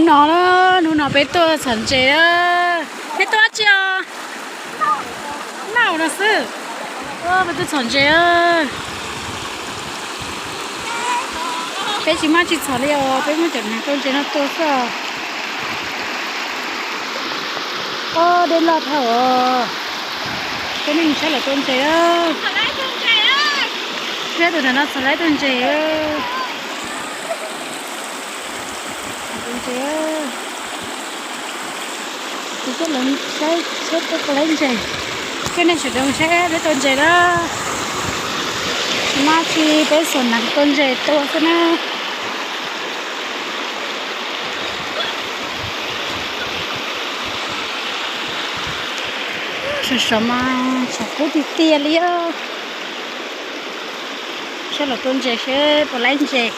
No, hnub no peb tuaj txhom ntses. Peb tuaj dab tsi os? Noj no xwb. Peb tuaj txhom ntses. Peb tsis muaj tsis txhom li os, peb muab cov hnav kau ntses no tua xwb os. Ob, dej loj dhau os. Peb nej mus saib lawv tua ntses. Peb tus ntawm no txhom laib tua ntses. Tua ntses. Tus coj lawv saib, saib peb tua laib ntses. Peb nej sawv daws mus saib peb tua ntses na. Tsis muaj tsi, peb xuas hnav tua ntses tua xwb na. Sov sov mas sov kub tiag tiag li os. Saib lawv tua ntses seb puas laib ntses.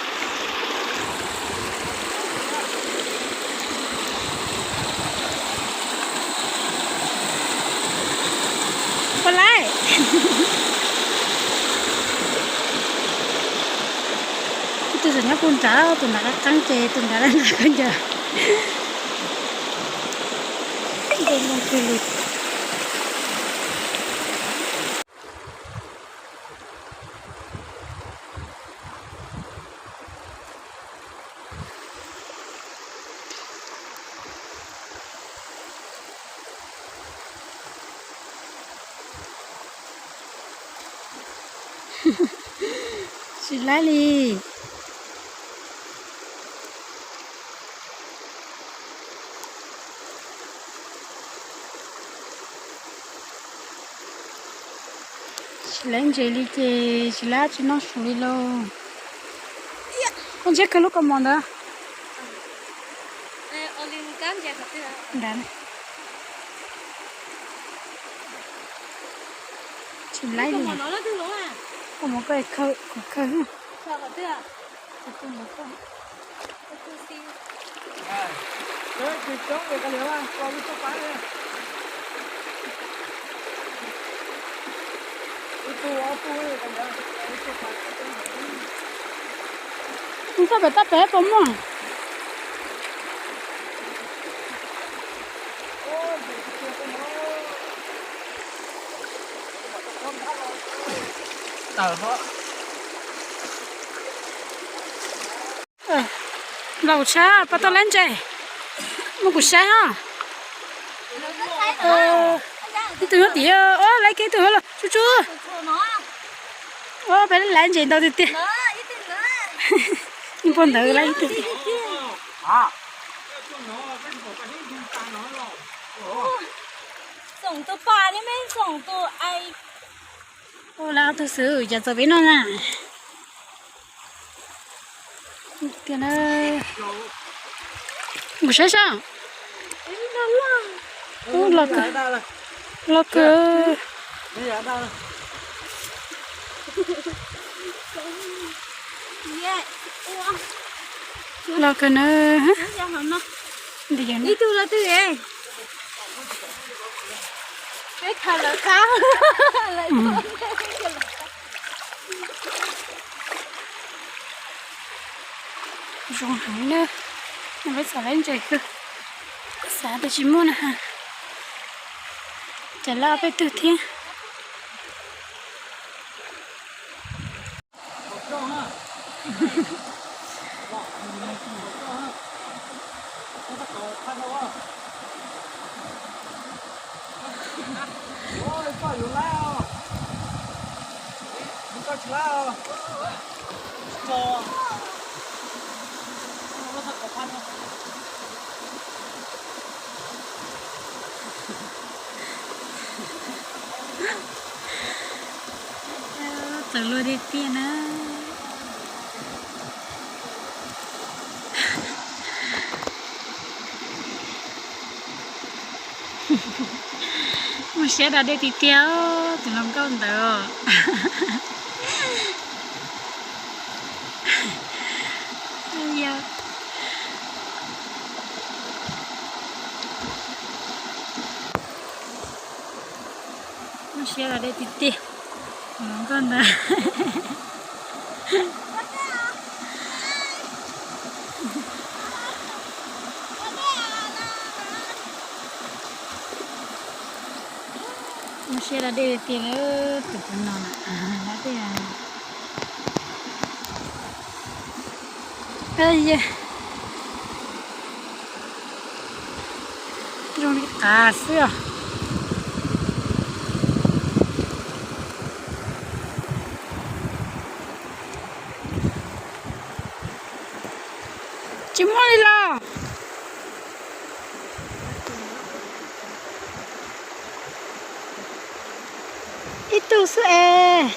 Puas laib. Ib tug tseem nyob puag nrad, tus nrad qeeb qeeb ces tus nrad nrad khaub ncaws. Ntses zoo kawg li. Tsis laib li. Tsis laib ntses li ces tsis laib tsis noj su li lauj. Koj ntsib kawg lub kaus mom ntawd. Tsis laib li. Kaus mom koj khaws. Txoj pem tab pem puas muaj? Laus tshab, pab tau laib ntses. Muab kuv saib os. Ib tug nyob tid, laib kiag ib tug los tsuj tsuj. Peb laib ntses ntau tiag tiag. Ib puag ntawd laib ib tug tiag. Ua, laib ob tug xwb, cas txaus peb noj na. Tiag na. Mus saib saib. Ub, los kawg. Los kawg. Los kawg na. Ib tug los twg? Zoo heev na. Peb txhom laib ntses kawg. Xav tias tsis muaj na. Ces laj peb twg thiab. Txawv luag tiag tiag na. Muaj siab da dej tiag tiag, tus hluas nkauj ntawd. Muaj siab da dej tiag tiag, tus hluas nkauj ntawd. Tiag da dej tiag lawm tus puav no na. Tiag. Zoo li qab xwb os. Tsis muaj li los? Ib tug xwb es.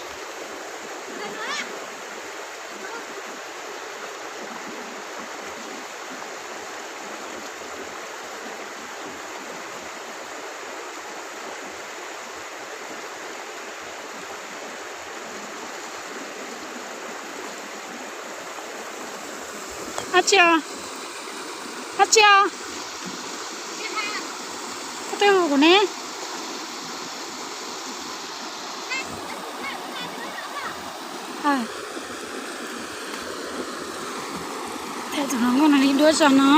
Ab tsi os? Ab tsi os? Koj twb hu kuv ne. Tus hluas nkauj no li duab zog no.